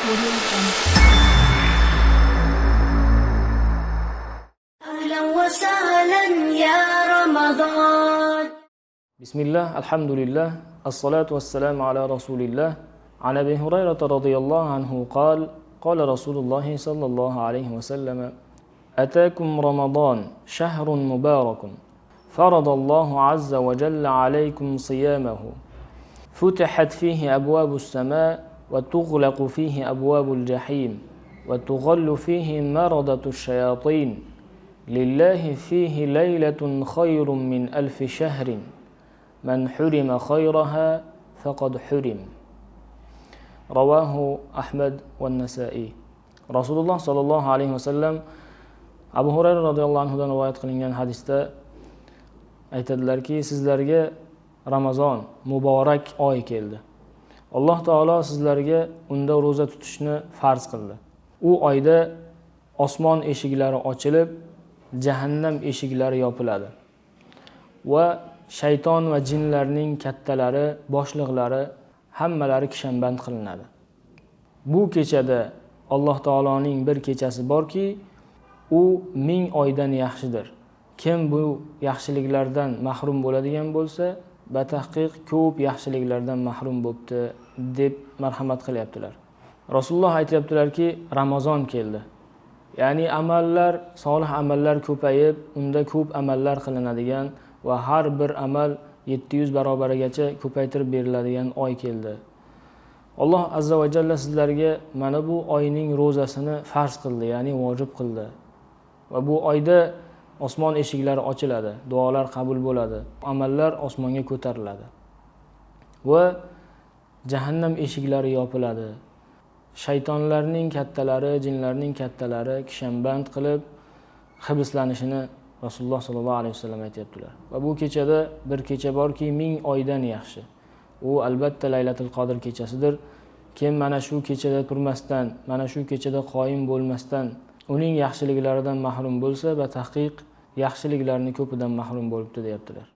Audio Jungle. أهلا وسهلا يا رمضان. بسم الله، الحمد لله، الصلاة والسلام على رسول الله. عن أبي هريرة رضي الله عنه قال: قال رسول الله صلى الله عليه وسلم: أتاكم رمضان شهر مبارك، فرض الله عز وجل عليكم صيامه، فتحت فيه أبواب السماء، وتغلق فيه أبواب الجحيم، وتغل فيه مردة الشياطين، لله فيه ليلة خير من 1000 شهر، من حرم خيرها فقد حرم. رواه أحمد والنسائي. Rasululloh sollallohu alayhi vasallam Abu Hurayra roziyallohu anhudan rivoyat qilingan hadisda aytadilarki, sizlarga Ramazon muborak oy keldi. Alloh taolo sizlarga unda ro'za tutishni farz qildi. U oyda osmon eshiklari ochilib, jahannam eshiklari yopiladi va shayton va jinlarning kattalari, boshliqlari hammalari kishanband qilinadi. Bu kechada Alloh taoloning bir kechasi borki, u 1000 oydan yaxshidir. Kim bu yaxshiliklardan mahrum bo'ladigan bo'lsa, batahqiq ko'p yaxshiliklardan mahrum bo'pti, deb marhamat qilyaptilar. Rasululloh aytyaptilarki, Ramazon keldi. Ya'ni amallar, solih amallar ko'payib, unda ko'p amallar qilinadigan va har bir amal 700 barobarigacha ko'paytirib beriladigan oy keldi. Alloh azza va jalla sizlarga mana bu oyning ro'zasini farz qildi, ya'ni vojib qildi. Va bu oyda osmon eshiklari ochiladi, duolar qabul bo'ladi, amallar osmonga ko'tariladi va jahannam eshiklari yopiladi. Shaytonlarning kattalari, jinlarning kattalari kishanband qilib hibslanishini Rasululloh sollallohu alayhi vasallam aytyaptilar. Va bu kechada bir kecha borki, 1000 oydan yaxshi. U albatta Laylatul Qadr kechasidir. Kim mana shu kechada turmasdan, mana shu kechada qoyim bo'lmasdan uning yaxshiliklaridan mahrum bo'lsa, va tahqiq yaxshiliklarni ko'pidan mahrum bo'libdi, deyaptilar.